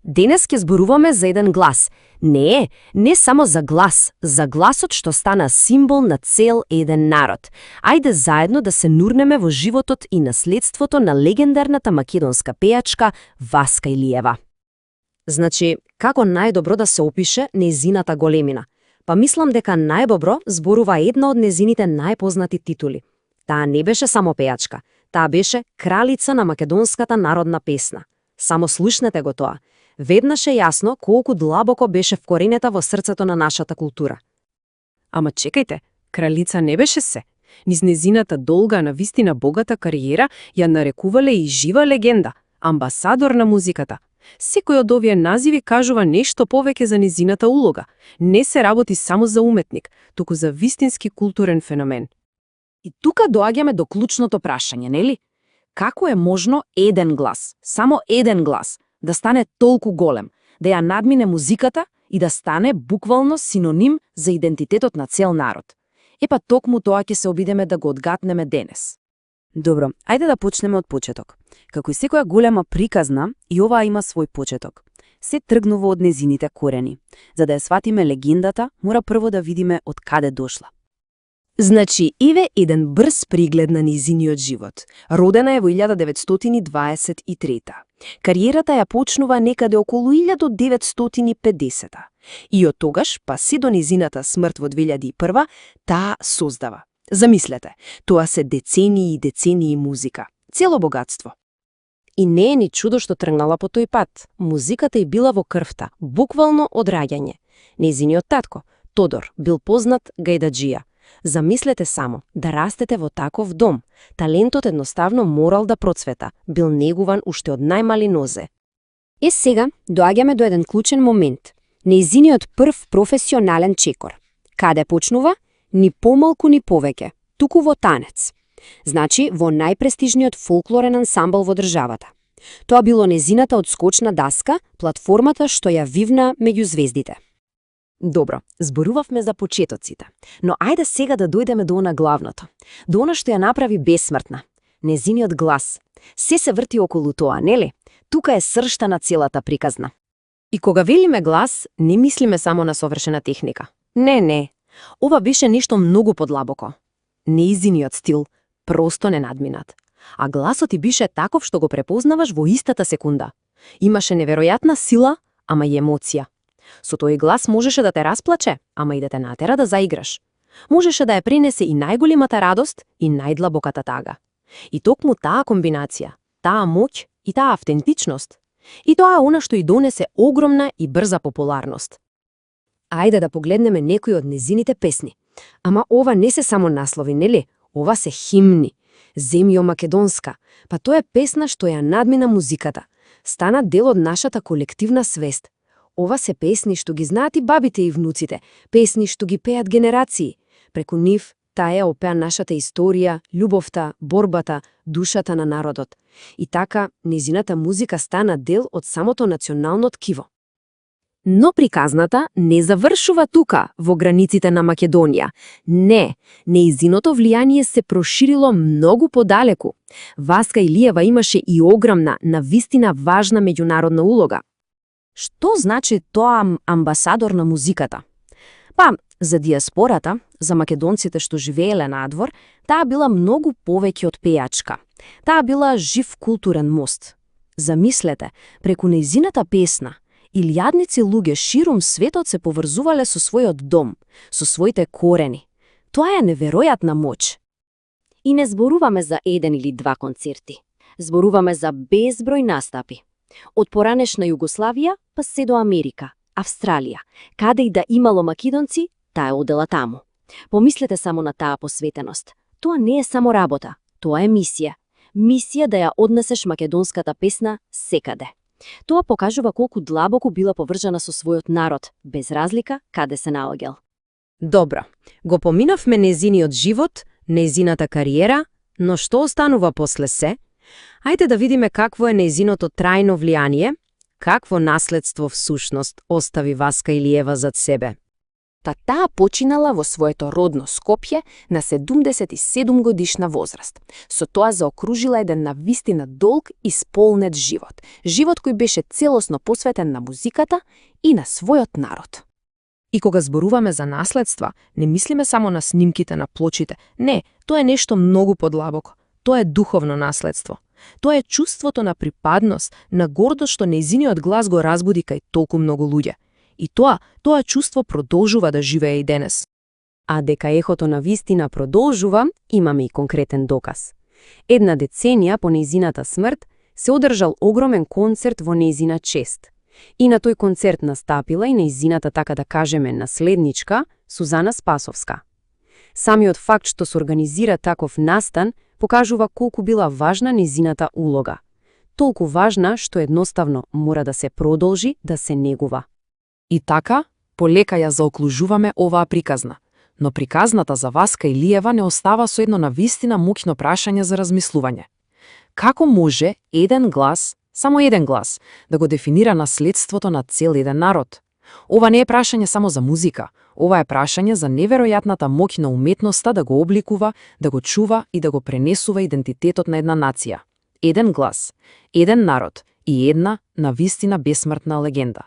Денес ќе зборуваме за еден глас. Не само за гласот што стана символ на цел еден народ. Ајде заедно да се нурнеме во животот и наследството на легендарната македонска пејачка Васка Илиева. Значи, како најдобро да се опише нејзината големина? Па мислам дека најдобро зборува една од незините најпознати титули. Таа не беше само пејачка, таа беше кралица на македонската народна песна. Само слушнете го тоа. Веднаш е јасно колку длабоко беше вкоренета во срцето на нашата култура. Ама чекајте, кралица не беше се. Низ незината долга, навистина богата кариера ја нарекувале и жива легенда, амбасадор на музиката. Секој од овие називи кажува нешто повеќе за незината улога. Не се работи само за уметник, туку за вистински културен феномен. И тука доаѓаме до клучното прашање, нели? Како е можно еден глас, само еден глас, да стане толку голем, да ја надмине музиката и да стане буквално синоним за идентитетот на цел народ? Епа токму тоа ќе се обидеме да го одгатнеме денес. Добро, ајде да почнеме од почеток. Како и секоја голема приказна, и оваа има свој почеток. Се тргнува од незините корени. За да ја сватиме легендата, мора прво да видиме од каде дошла. Значи, еве еден брз приглед на незиниот живот. Родена е во 1923. Кариерата ја почнува некаде околу 1950. И од тогаш, па се до незината смрт во 2001, таа создава. Замислете, тоа се децении и децении музика. Цело богатство. И не е ни чудо што тргнала по тој пат. Музиката й била во крвта, буквално од раѓање. Незиниот татко, Тодор, бил познат гајдаджија. Замислете само, да растете во таков дом. Талентот едноставно морал да процвета, бил негуван уште од најмали нозе. Е сега доаѓаме до еден клучен момент. Нејзиниот прв професионален чекор. Каде почнува? Ни помалку ни повеќе, туку во танец. Значи, во најпрестижниот фолклорен ансамбл во државата. Тоа било незината одскочна даска, платформата што ја вивна меѓу звездите. Добро, зборувавме за почетоците, но ајде сега да дојдеме до она главното, до она што ја направи бесмртна. Незиниот глас. Се врти околу тоа, нели? Тука е сршта на целата приказна. И кога велиме глас, не мислиме само на совршена техника. Не. Ова беше нешто многу подлабоко. Нејзиниот стил, просто ненадминат. А гласот и беше таков што го препознаваш во истата секунда. Имаше неверојатна сила, ама и емоција. Со тој глас можеше да те расплаче, ама и да те натера да заиграш. Можеше да ја пренесе и најголемата радост и најдлабоката тага. И токму таа комбинација, таа моќ и таа автентичност. И тоа е она што и донесе огромна и брза популарност. Ајде да погледнеме некои од незините песни. Ама ова не се само наслови, нели? Ова се химни. Земјо Македонска. Па тоа е песна што ја надмина музиката. Стана дел од нашата колективна свест. Ова се песни што ги знаат и бабите и внуците, песни што ги пеат генерации. Преку нив таа ја опеа нашата историја, љубовта, борбата, душата на народот. И така, незината музика стана дел од самото национално ткиво. Но приказната не завршува тука, во границите на Македонија. Не, нејзиното влијание се проширило многу подалеку. Васка Илиева имаше и огромна, навистина важна меѓународна улога. Што значи тоа амбасадор на музиката? Па, за диаспората, за македонците што живееле надвор, таа била многу повеќе од пејачка. Таа била жив културен мост. Замислете, преку нејзината песна, илјадници луѓе ширум светот се поврзувале со својот дом, со своите корени. Тоа е неверојатна моќ. И не зборуваме за еден или два концерти. Зборуваме за безброј настапи. Од поранешна Југославија па се до Америка, Австралија, каде и да имало македонци, таа одела таму. Помислете само на таа посветеност. Тоа не е само работа, тоа е мисија. Мисија да ја однесеш македонската песна секаде. Тоа покажува колку длабоко била поврзана со својот народ, без разлика каде се наоѓал. Добро, го поминавме незиниот живот, незината кариера, но што останува после се? Ајде да видиме какво е нејзиното трајно влијание, какво наследство всушност остави Васка Илиева зад себе. Та таа починала во своето родно Скопје на 77 годишна возраст. Со тоа заокружила еден навистина долг и сполнет живот. Живот кој беше целосно посветен на музиката и на својот народ. И кога зборуваме за наследства, не мислиме само на снимките на плочите. Не, тоа е нешто многу подлабоко. Тоа е духовно наследство. Тоа е чувството на припадност, на гордост што нејзиниот глас го разбуди кај толку многу луѓе. И тоа чувство продолжува да живее и денес. А дека ехото на вистина продолжува, имаме и конкретен доказ. Една деценија по нејзината смрт се одржал огромен концерт во нејзина чест. И на тој концерт настапила и нејзината, така да кажеме, наследничка, Сузана Спасовска. Самиот факт што се организира таков настан покажува колку била важна нејзината улога. Толку важна што едноставно мора да се продолжи да се негува. И така, полека ја заоклужуваме оваа приказна. Но приказната за Васка Илиева не остава со едно навистина муќно прашање за размислување. Како може еден глас, само еден глас, да го дефинира наследството на цел еден народ? Ова не е прашање само за музика, ова е прашање за неверојатната моќ на уметноста да го обликува, да го чува и да го пренесува идентитетот на една нација. Еден глас, еден народ и една навистина бесмртна легенда.